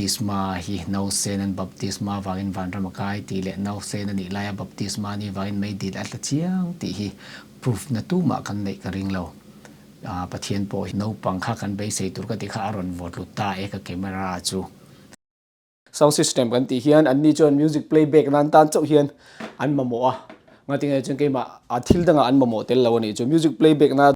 Baptisma hi nausen an baptisma vangin vanram a kai tih leh nausen a nih laia baptisma a nih vangin meidil a tla chiang tih hi proof na tumah kan neih ka ring lo. Pathian pawh hi naupang kha kan beisei tur ka tih kha a rawn vawt lut ta e ka camera chu. Sound system kan tih hian anni chuan music playback nan tan chauh hian an mamawh a, ngatinge chuan keimah a thil dangah an mamawh tel lo a nih chu music playback na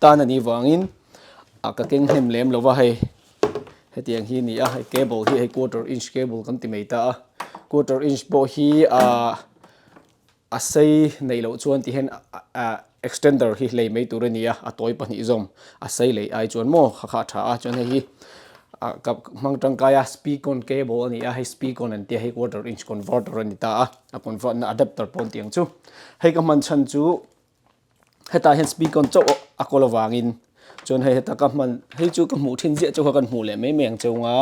tan a nih vangin a ka keng hnem lem lo va hei hetiang hi a ni a hei cable hi hei quarter inch cable kan ti mai ta a quarter inch pawh hi ah A sei neih loh chuan ti hian extender hi lei mai tur a ni a, a tawi pahnih zawm a sei lei ai chuan maw kha kha a tha a, chuan hei hi ka hmang tangkai a speakon cable a ni a, hei speakon an tia hei quarter inch converter a ni ta a, a convert na adapter pawh an tih ang chu. Hei ka hman chhan chu hetah hian speakon chauh a kawl avangin chuan hei heta ka hman hei chu ka hmuh thin ziah chu kha kan hmuh leh mai mai ang cheu nga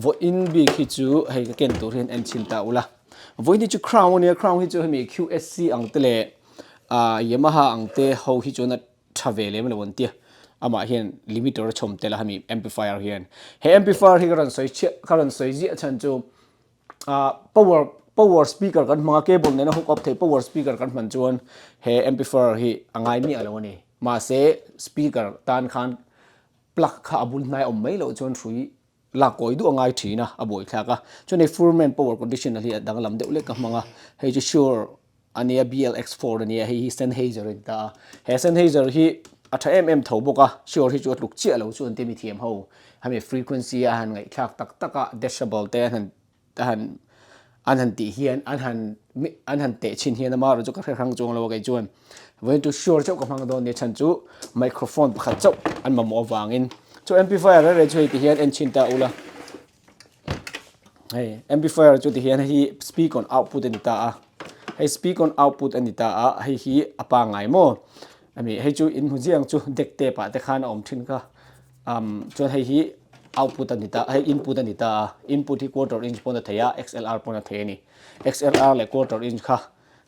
vawiin bik hi chu hei ka ken tur hian en chhin ta ula vawiin hi chu crown ania crown hi chu hemi QSC ang te leh ah Yamaha ang te ho hi chuan a tha ve lem lo an tia amah hian limiter a chhawm tel a hemi amplifier hian he amplifier hi ka rawn sawi chhiah ka rawn sawi ziah chhan chu ah power power speaker kan hmang a cable nena hook up theih power speaker kan hman chuan he amplifier hi a ngai miah lo a ni mahse speaker tan khan plug kha a bul hnai a awm mai loh chuan hrui lak kawi duh a ngai thin a a buaithlak a chuan hei furman power conditioner hi a danglam deuh lek a hmang a hei chu sure a nia BLX4 a nia hei hi Sennheiser a ni ta a he Sennheiser hi a tha em em tho bawk a sure hi chu a tluk chiah lo chu an ti mi thiam ho hemi frequency a han ngaihthlak tak tak a decibel te an han a han an han tih hian an han an han teh chhin hian ama erawh chu ka hre hrang chuang lo a kei chuan vawiin chu sure chauh ka hmang dawn nia chhan chu microphone pakhat chauh an mamawh avangin chu amplifier reng reng chu hei ti hian en chhin ta ula. Hei amplifier chu tihian hei hi speak on output a ni ta a hei speak on output a ni ta a hei hi a pangngai maw ami hei chu in hmu ziang chu deck tape ah te khan a awm thin kha umm chuan hei hi output a ni ta hei input a ni ta a input hi quarter inch pawn a thei a XLR pawn a thei a ni XLR leh quarter inch kha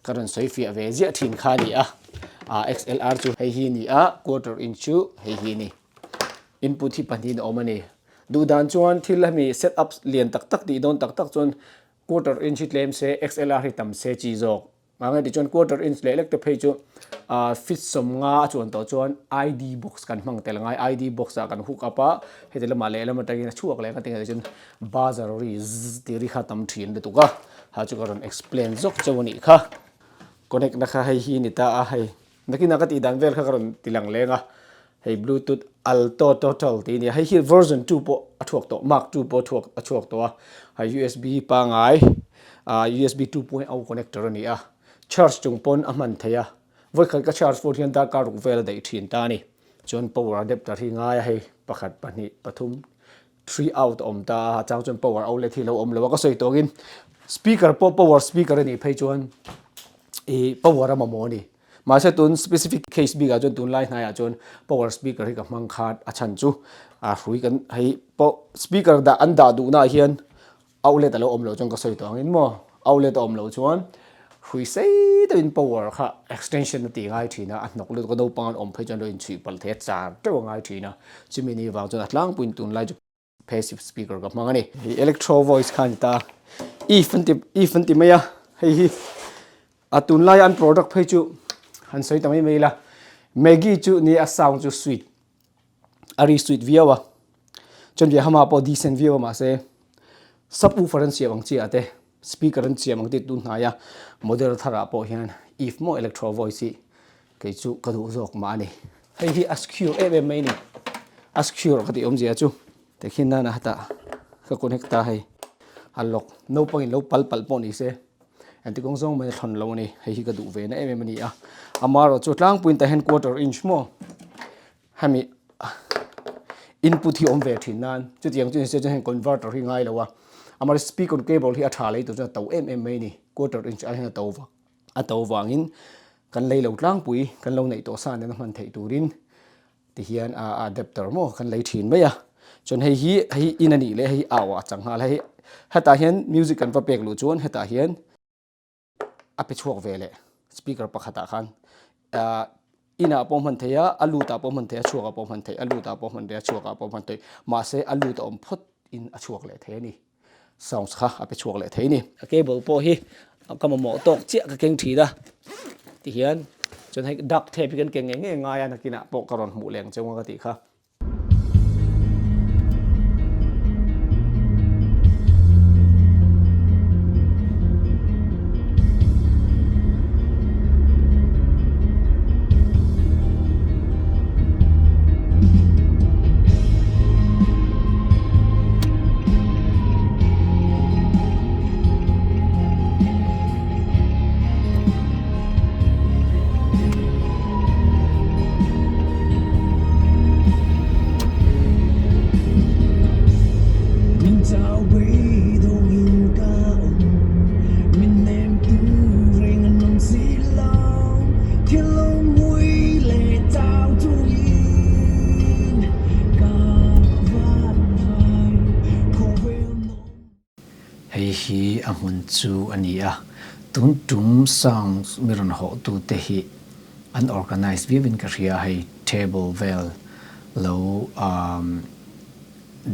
ka rawn sawi fiah ve ziah thin kha a ni a ah XLR chu hei hi a ni a quarter inch chu hei hi a ni. Input hi pahnihin a awm a ni. Duh dan chuan thil hemi set up lian tak tak tih dawn tak tak chuan quarter inch hi tlem se XLR hi tam se chi zawk. Mahse tichuan quarter inch leh lek te phei chu ah feet sawmnga a chuan tawh chuan ID box kan hmang tel ngai. ID box ah kan hook up a, heti lamah lehlam atangin a chhuak leh ang a tinge chuan buzzer ri zzz tih ri kha a tam thin lutuk a, ha chu ka rawn explain zawk chauh a nih kha. Connect na kha hei hi a ni ta a hei. Nakinah ka tih dan vel kha ka rawn ti lang leng a, hei bluetooth alto total tih a nia, hei hi version 2 pawh a chhuak tawh, mark 2 pawh a chhuak a chhuak tawh a, hei usb pangai ah usb 2.0 connector a ni a, charge chung pawn a hman theih a, vawikhat ka charge pawh hian darkar ruk vel a daih thin ta a ni. Chuan power adapter hi ngai a hei pakhat pahnih pathum three out a awm ta a, chang chuan power outlet hi a lo awm lo a, ka sawi tawngin speaker pawh power speaker a nih phei chuan ih power a mamawh a ni. Mahse tun specific case bikah chuan tunlai hnaiah chuan power speaker hi ka hmang khat a chhan chu a hrui kan hei pawh speaker dah an dah duhnaah hian outlet a lo awm loh chuan ka sawi tawh angin maw outlet a awm loh chuan hrui sei deuhin power kha extension a tih ngai thin a, a hnawk lutuk a naupang an awm phei chuan lo inchhuih palh thei a char teuh a ngai thin a chumi ni vang chuan a tlangpuiin tunlai chu Passive speaker ka hmang a ni. Hei electro voice kha a ni ta. If an ti if an ti mai a, hei hi a tunlaia an product phei chu han sawi ta mai mai ila. Maggie chu ni a sound chu sweet a ri sweet viau a, chuan Yahama pawh decent viau a mahse subwoofer an siam ang chiah te speaker an siam ang tih tun hnai a model tharah pawh hian if maw electro voice hi Kei chu ka duh zawk mah a ni. Hei hi a secure em em mai a ni. A secure ka tih awmzia chu tikhin nana hetah ka connect ta hei a lock naupangin lo pal palh pawh ni se engti kawng zawng mai a thlawn lo a ni. Hei hi ka duh ve na em em a ni a. Amaherawhchu tlangpuiin tah hian quarter inch maw hemi input hi awm ve thin nan chutiang chu ni se chuan heng converter hi ngai lo a. Amaherawhchu speaker cable hi a tha lei tur chuan a to em em mai a ni. Quarter inch ai hian a to vak. A to vangin kan lei lo tlangpui kan lo neih tawh sa nen a hman theih turin tihian a adapter maw kan lei thin mai a chuan hei hi hei in a nih leh hei au ah a chang nghal hei hetah hian music kan va pek luh chuan hetah hian a pe chhuak ve leh speaker pakhat ah khan ah inah pawh hman theih a a lut ah pawh hman theih a chhuak ah pawh hman theih a lut ah pawh hman theih a chhuak ah pawh hman theih mahse a lut a awm phawt in a chhuak leh thei a ni. sounds kha a pe chhuak leh thei a ni. A cable pawh hi ka mamawh tawk chiah ka keng thin a tihian chuan hei duct tape hi kan keng ngei ngei ngai a nakinah pawh ka rawn hmuh leng cheu ang ka tih kha. Hei hi a hmun chu a ni a, tun tum sound mi rawn hawh tute hi an organize viau in ka hria, hei table vel lo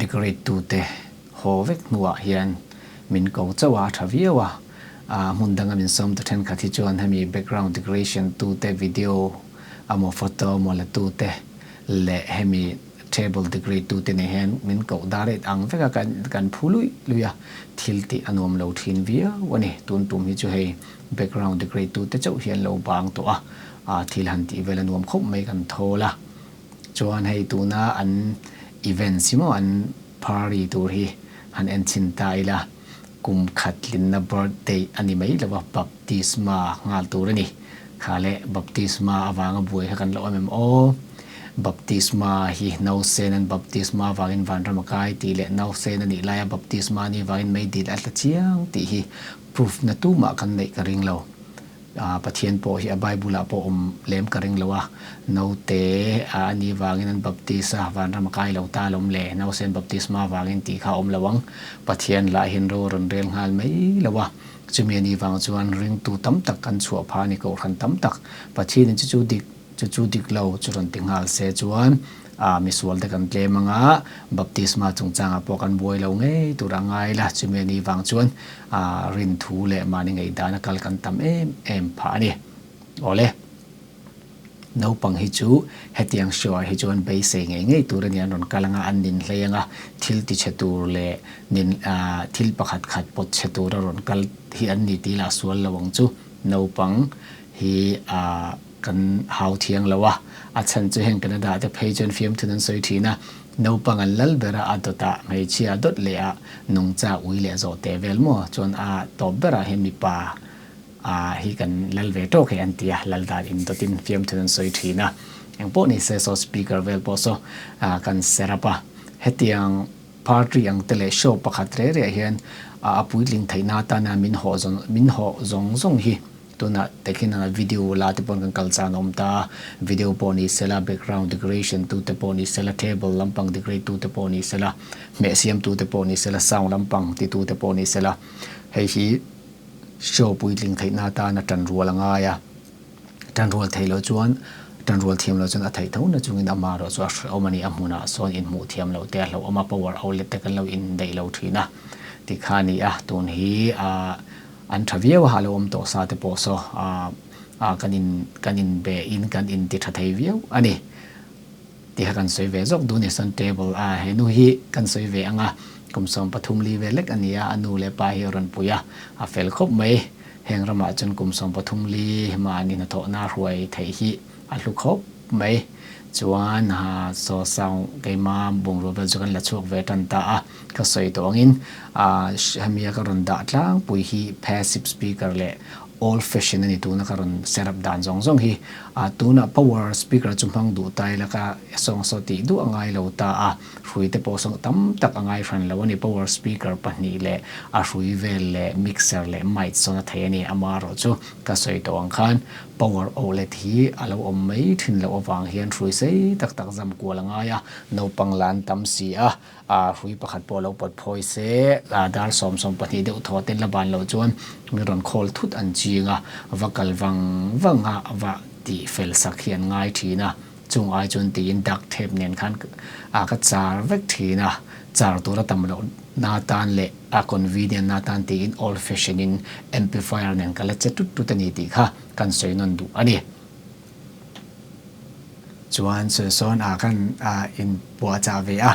decorate tute haw vek hnuah hian min ko chauh a, a tha viau a, hmun danga min sawm ta thenkhat hi chuan hemi background decoration tute video amaw photo amaw la tute leh hemi table decorate tute nen hian min koh dar et ang vek a, kan phu luih luih a, thil tih a nuam lo thin viau a ni. Tun tum hi chu hei background decorate tute chauh hi an lo bang tawh a, thil han tih vel a nuam khawp mai kan thawl a. Chuan hei tuna an events hi maw an party tur hi han en chhin ta ila kum khat tlinna birthday a ni mai lo a, baptisma nghal tur a ni. Kha leh baptisma avanga buai kha kan la awm em aw? Baptisma hi nausen an baptisma avangin vanram a kai tih leh nausen a nih laia baptisma a nih vangin meidil a tla chiang tih hi proof na tumah kan neih ka ring lo. Pathian pawh hi a Bible ah pawh awm lem ka ring lo a, naute a anih vangin an baptist a, vanram a kai lo ta alawm le, nausen baptisma vangin tih kha a awm lo ang, Pathian lah hian ro a rawn rel nghal mai lo a, chumi anih vang chuan ringtu tam tak kan chhuah phah a ni kohhran tam tak, Pathianin chu chu dik Chu chu dik lo chu rawn ti nghal se chuan ah misual te kan tlem anga baptisma chungchangah pawh kan buai lo ngei tur a ngai la, chumi a nih vang chuan ah rin thu leh mahni ngaihdan a kal kan tam em em phah a ni. Awle, naupang hi chu hetiang show ah hi chuan beisei ngei ngei tur a ni, an rawn kal anga an nin hlei anga thil ti chhe tur leh nin ah thil pakhat khat pawt chhe tur a rawn kal hi an ni tih lah sual lo ang chu naupang hi ah Kan hau thiang lo a, a chhan chu heng Canada te phei chuan fiamthun an sawi thin a, naupang an lal ber a, a dawt ah hmeichhia a dawt leh a, nungcha ui leh zawh teh vel maw chuan a tawp ber ah hian mipa a hi kan lal ve tawk hei an ti a, lal dan in dawt in fiamthun an sawi thin a, engpawh ni se saw speaker vel pawh saw kan set up a, hetiang party ang te leh show pakhat reh reh hian a puitling theihna atana min hawh zawng min hawh zawng zawng hi. Tunah takin a video la te pawn kan kal chan a awm ta a, video pawh ni sela, background decoration tu te pawh ni sela, table lampang decorate tu te pawh ni sela, hmeh siam tu te pawh ni sela, sound lampang ti tu te pawh ni sela, hei hi show puitling theihna atana tan rual a ngai a, tan rual theih loh chuan tan rual thiam loh chuan a theih tho na chungin ama erawh chu a hrehawm a ni, a hmunah sawn inhmuh thiam loh te a hlauhawm a, power outlet te kan lo indaih lo thin a tikha a ni a, tun hi ah. An tha viau a, a lo awm tawh sa te pawh saw ah kan in kan in be in kan in ti tha thei viau a ni tih kha kan sawi ve zawk duh a ni. Sawn table a he nu hi kan sawi ve ang a, kum 13 li vel lek a ni a, a nu leh pa hi a rawn pui a, a fel khawp mai. Heng ramah chuan kum 13 li mahni hnathawhna hruai theih hi a hlu khawp mai. Chuan saw sound keima bungrua vel chu kan la chhuak ve tan ta a. Ka sawi tawh angin hemi a ka rawn dah tlangpui hi passive speaker leh old fashion a ni tuna ka rawn set up dan zawng zawng hi. Tunah power speaker chu hmang duh ta ila ka sawng saw tih duh a ngai lo ta a, hrui te pawh sawng tam tak a ngai hran lo a ni. Power speaker pahnih leh a hrui vel leh mixer leh mic sawn a thei a ni. Amaherawh chu ka sawi tawh ang khan power outlet hi a lo awm mai thin loh avang hian hrui sei tak tak zam kual a ngai a, naupang la an tam si a. A hrui pakhat pawh lo pawt phawi se, a dar 12 deuh thaw ten la ban loh chuan mi rawn khawl thut an ching a, va kal vang vang a va tih fel sak hi an ngai thin a, chung ai chuan tiin duct tape nen khan a ka char vek thin a, char tur a tam loh na tan leh. a convenient na tan tiin old fashion in amplifier nen ka la che tut tut a ni tih kha kan sawi nawn duh a ni. Chuan sawn ah khan in puahchah ve a,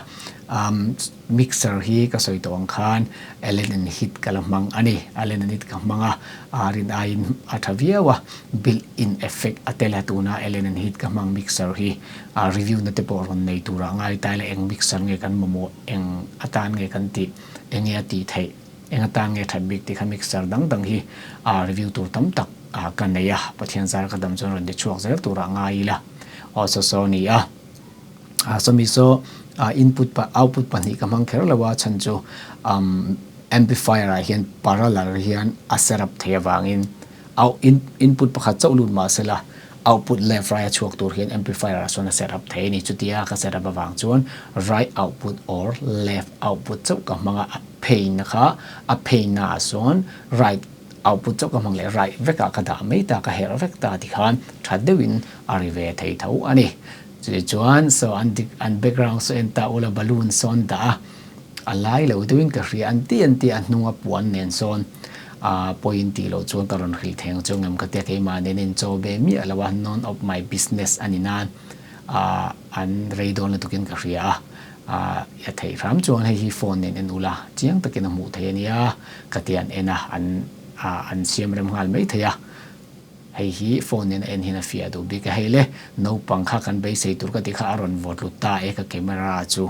mixer hi ka sawi tawh ang khan Allen and Heath ka la hmang a ni. Allen and Heath ka hmang a, rin aiin a tha viau a, built in effect a tel a tuna Allen and Heath ka hmang mixer hi review na te pawh rawn nei turah ngai ta ila eng mixer nge kan mamawh eng atan nge kan tih eng nge a tih theih eng atan nge that bik tih kha mixer dang dang hi review tur tam tak ka nei a, Pathian zar ka dam chuan rawn ti chhuak zel turah ngai ila aw saw saw a ni a. Sawmi saw input output pahnih ka hmang kher lo a chhan chu amplifier ah hian parallel hian a set up thei avangin input pakhat chauh lut mah sela output left right a chhuak tur hian amplifier ah sawn a set up thei a ni. Chutia ka set up avang chuan right output or left output chauh ka hmang a, a pheina kha a pheina ah sawn right Output chauh ka hmang leh right vekah ka dah mai ta, ka herh vek ta tikhan tha deuhin a ri ve thei tho a ni. Chutih chuan saw an dik an background saw en ta ula balloon sawn dah a, a lai lo deuhin ka hria an ti an ti a hnunga puan nen sawn a pawiin tih loh chuan ka rawn hrilh thei ang chu ngem ka tia keimah nen in chaw ve miah lo a, none of my business a ni nan a an rei dawn lutukin ka hria a. A a theih hram chuan hei hi phone nen en ula chiang takin a hmuh thei a nia ka ti an en a an a an siam rem nghal mai thei a hei hi phone nen a en hian a fiah duh bik a hei le naupang kha kan beisei tur ka tih kha a rawn vawt lut ta e ka camera chu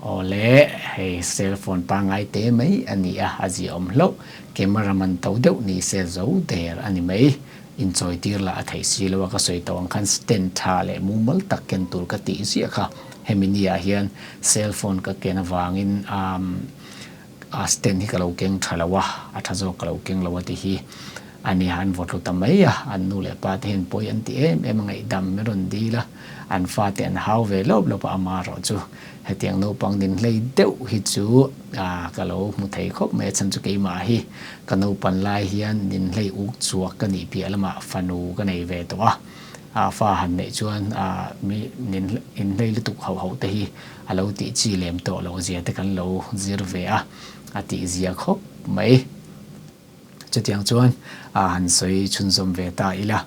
aw le hei cell phone pangngai te mai a ni a a ziahawm hlauh camera man to deuh ni se zo der a ni mai. Inchawi tir lah a theih si lo a, ka sawi tawh ang khan stand tha leh mumal tak ken tur ka tih ziah kha. Hemi ni ah hian cell phone ka ken avangin a stand hi ka lo keng tha lo a, a tha zawk ka lo keng lo a ti hi a nia, an vawt ru ta mai a, an nu leh pa te hian pawi an ti em em a, ngaihdam min rawn dil a, an fate an hau ve lawp lawp a, amaherawh chu hetiang naupang din hlei deuh hi chu ka lo hmu thei khawp mai a, chhan chu keimah hi Ka naupan lai hian nin hlei uk chhuak ka nih piah lamah fanu ka nei ve tawh a, a fa han neih chuan mi nin inhlei lutuk hauh hauh te hi a lo tih chi lem tawh loh zia te kan lo zir ve a, a tih zia khawp mai. Chutiang chuan han sawi chhunzawm ve ta ila,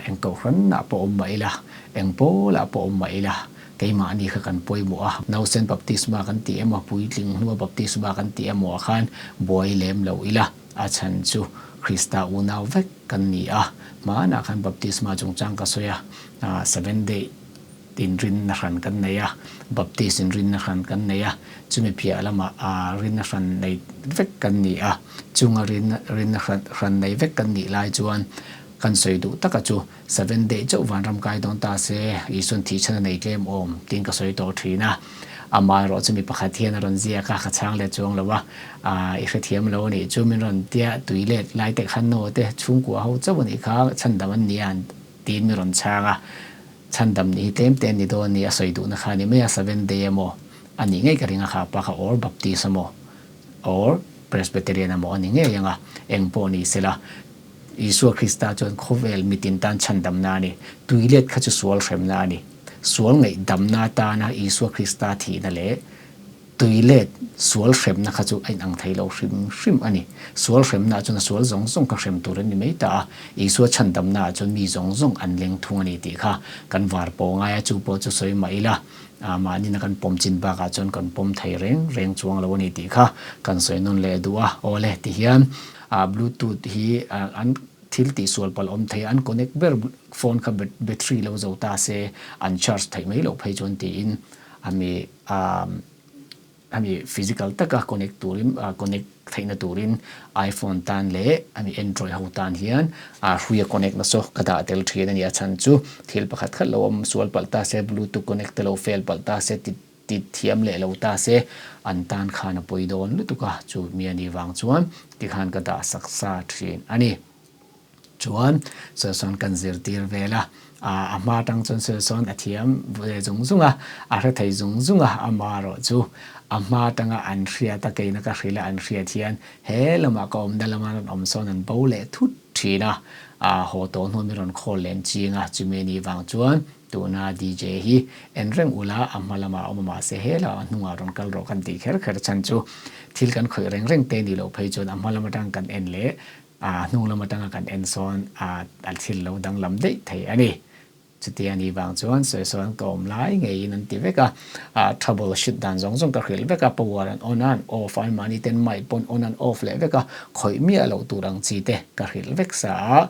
eng kohhranah pawh awm mah ila, eng pawlah pawh awm mah ila, Keimahni kha kan pawimawh a, nausen baptisma kan tih emaw, puitling hnua baptisma kan tih emaw ah khan buai lem lo ila, a chhan chu Krista unau vek kan ni a. Hmanah khan baptisma chungchang ka sawi a, Seventh Day inrinna hran kan nei a, Baptist inrinna hran kan nei a, chumi piah lamah rinna hran nei vek kan ni a, chunga rinna hran nei vek kan nih lai chuan kan sawi duh taka chu Seven day chauh vanram kai dawn ta se, Isuan thihchhan a nei tlem awm, tiin ka sawi tawh thin a. Amah erawh chu mi pakhat hian a rawn ziak a, ka chhang let chuang lo a, I hrethiam lo a nih chu min rawn tia tui let lai te khan naw te chhungkua ho chauh a nih kha chhandam an nia tiin min rawn chhang a. Chhandam nih hi tlem te an ni dawn a ni, a sawi duhna kha a ni mai a, seven day emaw a nih ngei ka ring a kha pa kha or Baptist emaw or Presbyterian emaw a ni ngei ang a, eng pawh ni sela Isua Krista chuan khawvel mitin tan chhandamna a ni. Tuilet kha chu sual hremna a ni. Sual ngaihdamna atana Isua Krista thihna leh tuilet sual hremna kha chu a inang thei lo hrim hrim a ni. Sual hremna ah chuan a sual zawng zawng kha hrem tur an ni mai ta a, Isua chhandamna ah chuan mi zawng zawng an leng thung a ni tih kha kan var pawh ngai a, chu pawh chu sawi mah ila mahnina kan pawm chin bakah chuan kan pawm thei reng reng chuang lo a ni tih kha kan sawi nawn leh duh a. Awle tihian Bluetooth hi an thil tih sual palh awm thei a, an connect ber phone kha battery lo zo ta se an charge theih mai loh phei chuan tiin ami ami physical taka connect turin connect theihna turin iPhone tan leh ami Android ho tan hian hruia connect na saw ka dah tel thin a ni a chhan chu thil pakhat khat lo awm sual palh ta se bluetooth connect te lo fail palh ta se ti Ti thiam leh lo ta se, an tan khan a pawi dawn lutuk a, chu mi a nih vang chuan tikhan ka dah sak sa thin a ni. Chuan Silson kan zirtir vel a, a hma atang chuan Silson a thiam ve zung zung a, a hre thei zung zung a, amaherawh chu a hma atanga an hriat a, keina ka hrilh a an hriat hian he lamah ka awmna lama rawn awm sawn an bo leh thut thin a. A haw tawh hnu min rawn call lem ching a, chumi anih vang chuan tuna DJ hi en reng ula a hma lamah a awm a mahse hela a hnungah rawn kal rawh kan tih kher kher chhan chu thil kan khawih reng reng te nih loh phei chuan a hma lam atang kan en leh a hnung lam atanga kan en sawn a thil lo danglam daih thei a ni. Chutia ni vang chuan sawisawn ka awm lai ngeiin an ti vek a, ah trouble shoot dan zawng zawng ka hrilh vek a, power an on a, an off a, anmahni ten mic pawn on an off leh vek a, khawih miah loh tur ang chi te ka hrilh vek sa a,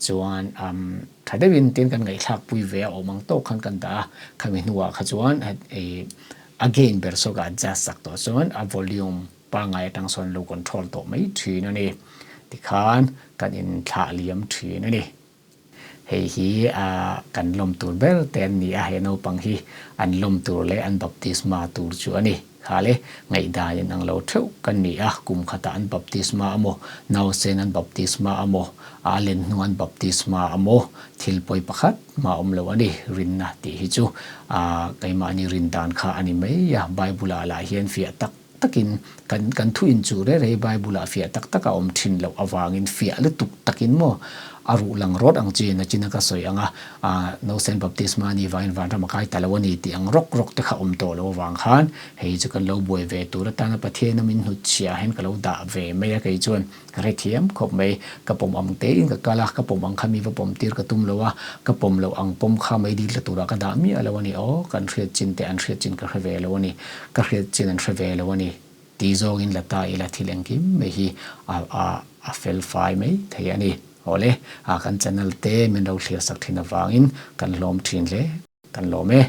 chuan umm tha deuhin tin kan ngaihthlak pui ve a awm ang tawk khan kan dah a, khami hnuah kha chuan ih a gain ber saw ka adjust sak tawh chuan a volume pangngai atang sawn lo control tawh mai thin a ni, tikhan kan inthlah liam thin a ni. Hei hi kan lawm tur ber te an ni a, he naupang hi an lawm tur leh an baptisma tur chu a ni. Kha le, ngaihdan in ang lo theuh kan ni a, kum khatah an baptisma a maw, nausen an baptisma a maw, a len hnu an baptisma a maw, thil pawi pakhat mah awm lo a ni, rinna tih hi chu keimahni rin dan kha a ni mai a, Bible-ah lah hian fiah tak takin kan kan thu inchuh reh reh hi Bible-ah fiah tak tak a awm thin loh avangin fiah lutuk takin maw a ruh lang rawt ang chi nachina ka sawi ang a, ah Nausen Baptisma a nih vangin vanram a kai ta lo a ni tih ang rawk rawk te kha awm tawh loh avang khan hei chu kan lo buai ve tur atana Pathian a min hnut chhiah hian ka lo dah ve mai a kei chuan Ka hrethiam khawp mai. Ka pawm ang tein ka kal a, ka pawm ang kha mi va pawm tir ka tum lo a, ka pawm loh ang pawm kha mei dil tla turah ka dah miah lo a ni. Aw, kan hriat chin te an hriat chin ka hre ve lo a ni, ka hriat chin an hre ve lo a ni tih zawngin la ta ila thil engkim mai hi a a a fel fai mai thei a ni. Aw le, a kan channel te min lo thlir sak thin avangin kan hlawm thin hle. Kan lawm e.